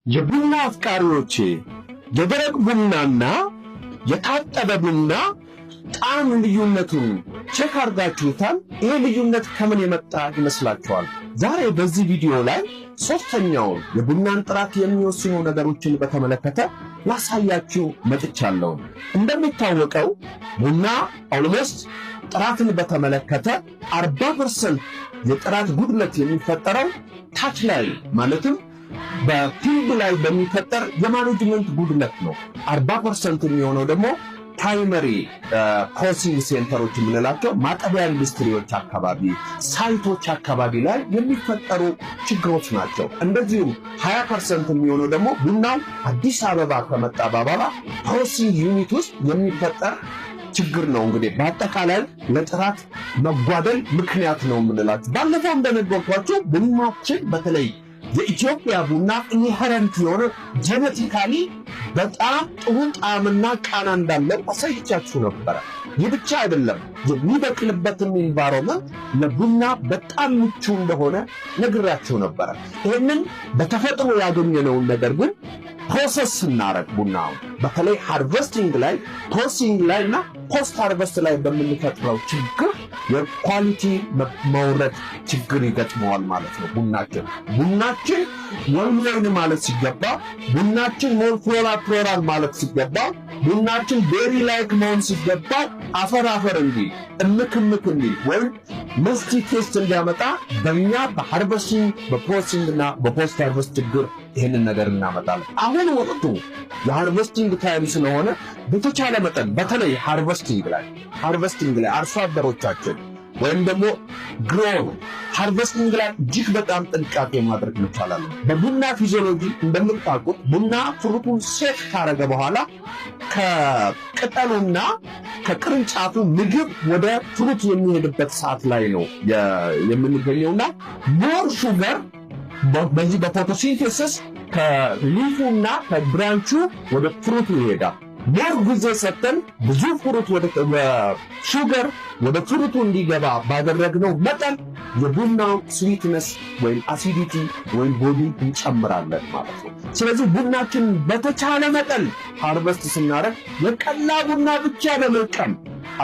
የቡና አፍቃሪዎቼ፣ የደረቅ ቡናና የታጠበ ቡና ጣዕም ልዩነቱን check አድርጋችሁታል? ይሄ ልዩነት ከምን የመጣ ይመስላችኋል? ዛሬ በዚህ ቪዲዮ ላይ ሶስተኛውን የቡናን ጥራት የሚወስኑ ነገሮችን በተመለከተ ላሳያችሁ መጥቻለሁ። እንደሚታወቀው ቡና almost ጥራትን በተመለከተ 40% የጥራት ጉድለት የሚፈጠረው ታች ላይ፣ ማለትም በ field ላይ በሚፈጠር የ management ጉድለት ነው። 40% የሚሆነው ደግሞ primary processing center ኦች የምንላቸው ማጠቢያ ኢንዱስትሪዎች አካባቢ፣ site ኦች አካባቢ ላይ የሚፈጠሩ ችግሮች ናቸው። እንደዚሁም 20% የሚሆነው ደግሞ ቡናው አዲስ አበባ ከመጣ በኋላ processing unit ውስጥ የሚፈጠር ችግር ነው። እንግዲህ በአጠቃላይ ለጥራት መጓደል ምክንያት ነው የምንላቸው። ባለፈው እንደነገርኳችሁ ቡናችን፣ በተለይ የኢትዮጵያ ቡና፣ inherent የሆነ genetically በጣም ጥሩ ጣዕምና ቃና እንዳለው አሳይቻችሁ ነበረ። ይህ ብቻ አይደለም፣ የሚበቅልበትም environment ለቡና በጣም ምቹ እንደሆነ ነግራችሁ ነበረ። ይህንን በተፈጥሮ ያገኘነውን ነገር ግን process ስናረግ ቡናውን በተለይ harvesting ላይ፣ processing ላይ እና post harvest ላይ በምንፈጥረው ችግር የ quality መውረድ ችግር ይገጥመዋል ማለት ነው። ቡናችን ወይን ወይን ማለት ሲገባ፣ ቡናችን more floral floral ማለት ሲገባ፣ ቡናችን berry like መሆን ሲገባ አፈር አፈር እንዲል፣ እምክ እምክ እንዲል ወይም musty taste እንዲያመጣ በእኛ በ harvesting፣ በ processing እና በ post harvest ችግር ይህንን ነገር እናመጣለን። አሁን ወቅቱ የ harvesting time ስለሆነ በተቻለ መጠን በተለይ harvesting ላይ አርሶ አደሮቻችን ወይም ደግሞ grower harvesting ላይ እጅግ በጣም ጥንቃቄ ማድረግ እንቻላለን። በቡና physiology እንደምታውቁት ቡና fruit ኡን set ካረገ በኋላ ከቅጠሉና ከቅርንጫፉ ምግብ ወደ fruit የሚሄድበት ሰዓት ላይ ነው የምንገኘውና more sugar በዚህ በ photosynthesis ከ leaf ኡና ከ branch ኡ ወደ fruit ኡ ይሄዳል። More ጊዜ ሰጥተን ብዙ fruit ወደ sugar ወደ fruit ኡ እንዲገባ ባደረግነው መጠን የቡናው sweetness ወይም acidity ወይም body እንጨምራለን ማለት ነው። ስለዚህ ቡናችን በተቻለ መጠን harvest ስናደርግ የቀላ ቡና ብቻ በመልቀም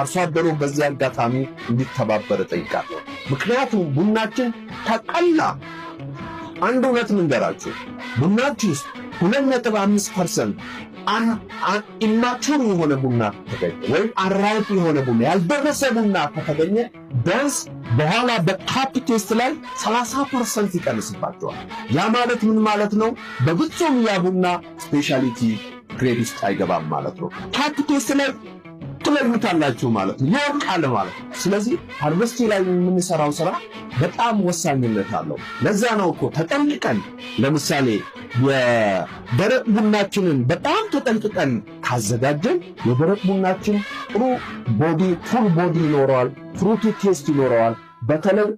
አርሶ አደሩ በዚህ አጋጣሚ እንዲተባበር እጠይቃለሁ። ምክንያቱም ቡናችን ከቀላ፣ አንድ እውነት ልንገራችሁ፣ ቡናችን ውስጥ 2.5% immature የሆነ ቡና ከተገኘ ወይም unripe የሆነ ቡና፣ ያልደረሰ ቡና ከተገኘ ቢያንስ በኋላ በ cup taste ላይ 30% ይቀንስባቸዋል። ያ ማለት ምን ማለት ነው? በፍጹም ያ ቡና specialty grade ውስጥ አይገባም ማለት ነው። Cup taste ላይ ትለዩታላችሁ ማለት ነው፣ ይወድቃል ማለት ነው። ስለዚህ harvesting ላይ የምንሰራው ስራ በጣም ወሳኝነት አለው። ለዛ ነው እኮ ተጠንቅቀን፣ ለምሳሌ የደረቅ ቡናችንን በጣም ተጠንቅቀን ካዘጋጀን የደረቅ ቡናችን ጥሩ body፣ full body ይኖረዋል፣ fruity taste ይኖረዋል። በተለይ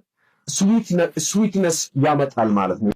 sweetness ያመጣል ማለት ነው።